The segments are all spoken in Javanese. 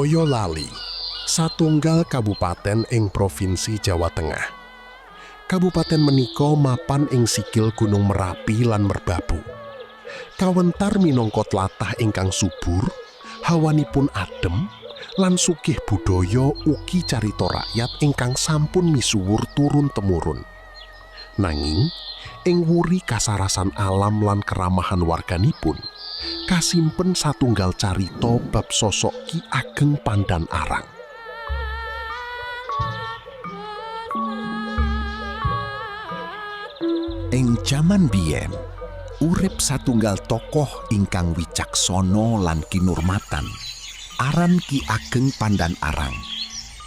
Boyolali, satunggal kabupaten ing Provinsi Jawa Tengah. Kabupaten menika mapan ing sikil Gunung Merapi lan Merbabu. Kawentar minangka tlatah ingkang subur, hawanipun adem, lan sugih budaya ugi carita rakyat ingkang sampun misuwur turun temurun. Nanging, ing wuri kasarasan alam lan keramahan warganipun, kasimpen satunggal carita bab sosok Ki Ageng Pandan Arang. Ing jaman biyen, urip satunggal tokoh ingkang wicaksana lan kinurmatan, aran Ki Ageng Pandan Arang,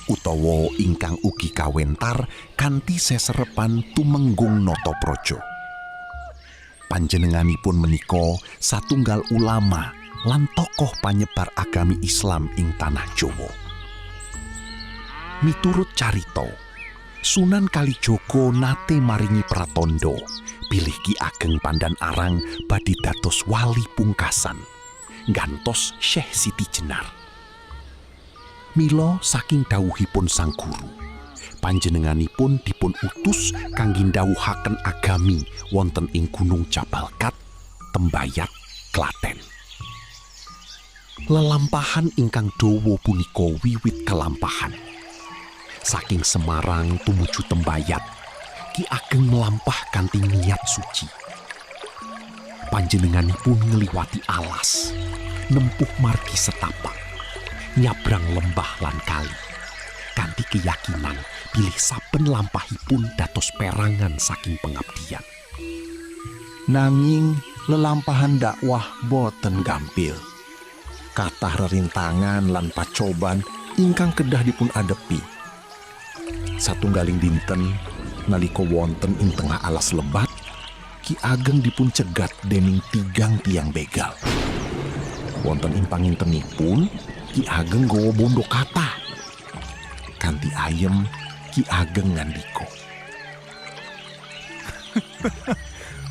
utawa ingkang ugi kawentar kanthi seserepan Tumenggung Natapraja. Panjenenganipun menika satunggal ulama lan tokoh panyebar agami Islam ing tanah Jawa. Miturut carita, Sunan Kalijaga nate maringi pratandha bilih Ki Ageng Pandan Arang badhe dados wali pungkasan, nggantos Syekh Siti Jenar. Mila saking dawuhipun sang guru, panjenenganipun dipun utus kangge ndhawuhaken agami wonten ing Gunung Jabalkat, Tembayat, Klaten. Lelampahan ingkang dawa punika wiwit kelampahan. Saking Semarang tumuju Tembayat, Ki Ageng mlampah kanthi niat suci. Panjenenganipun ngliwati alas, nempuh margi setapak, nyabrang lembah lan kali, kanthi keyakinan bilih saben lampahipun dados perangan saking pengabdian. Nanging lelampahan dakwah boten gampil. Kathah rerintangan lan pacoban ingkang kedah dipun adepi. Satunggaling dinten nalika wonten ing tengah alas lebat, Ki Ageng dipun cegat dening tigang tiang begal. Wonten ing pangintenipun, Ki Ageng nggawa bondo kathah. Kanthi ayem, Ki Ageng ngandika,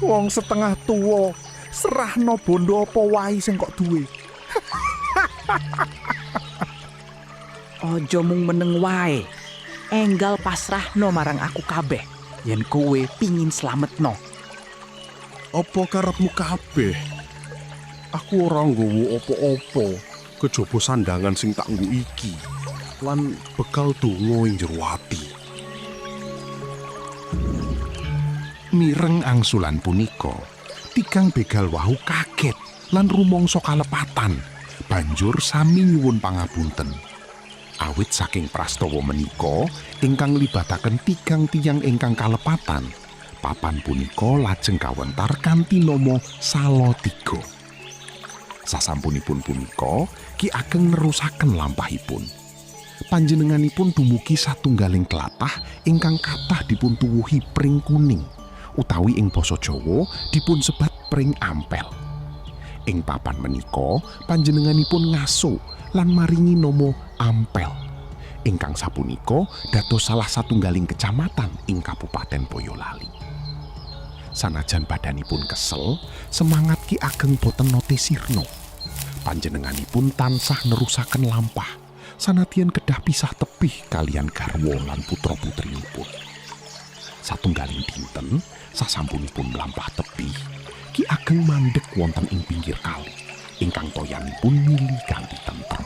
Wong setengah tuwa, serahno bondo apa wae sing kok duwe. Aja mung meneng wae. Enggal pasrahno marang aku kabeh yen kowe pingin slametno. Apa karepmu kabeh? Aku ora nggawa apa-apa kejaba sandangan sing tak nggo iki lan bekal donga ing jero ati. Mireng angsulan punika, tigang begal wau kaget lan rumangsa kalepatan, banjur sami nyuwun pangapunten. Awit saking prastawa menika ingkang nglibataken tigang tiyang ingkang kalepatan, papan punika lajeng kawentar kanthi nama Salatiga. Sasampunipun punika, Ki Ageng nerusaken lampahipun. Panjenenganipun dumugi satunggaling tlatah ingkang kathah dipun tuwuhi pring kuning, utawi ing basa Jawa dipun sebat pring ampel. Ing papan menika panjenenganipun ngaso lan maringi nama Ampel. Ingkang sapunika dados salah satunggaling kecamatan ing Kabupaten Boyolali. Sanajan badanipun kesel, semangat Ki Ageng boten nate sirna. Panjenenganipun tansah nerusaken lampah, sanadyan kedah pisah tebih kaliyan garwa lan putra-putrinipun. Satunggaling dinten, sasampunipun mlampah tebih, Ki Ageng mandeg wonten ing pinggir kali, ingkang toyanipun mili kanthi tentrem.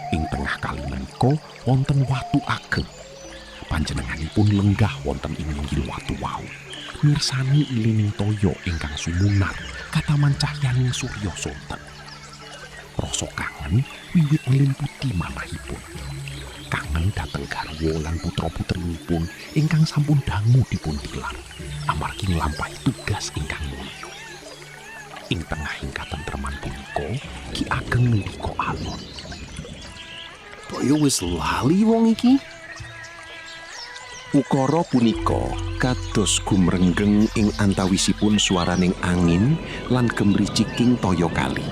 Ing tengah kali menika wonten watu ageng. Panjenenganipun lenggah wonten ing inggil watu wau, mirsani ilining toya ingkang sumunar kataman cahyaning surya sonten. Rasa kangen wiwit nglimputi manahipun. Kangen dhateng garwa lan putra-putrinipun ingkang sampun dangu dipun tilar amargi nglampahi tugas ingkang mulya. Ing tengahing katentreman punika, Ki Ageng ngendika alon. Kaya wis lali wong iki. Ukara punika kados gumrenggeng ing antawisipun swaraning angin lan gemriciking toya kali.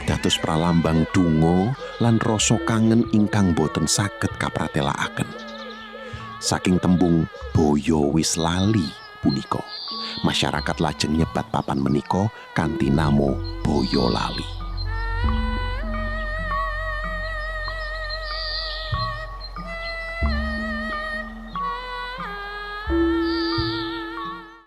Dados pralambang donga lan rasa kangen ingkang boten saged kapratelakaken. Saking tembung boyo wis lali punika, masyarakat lajeng nyebat papan menika kanthi nama Boyolali.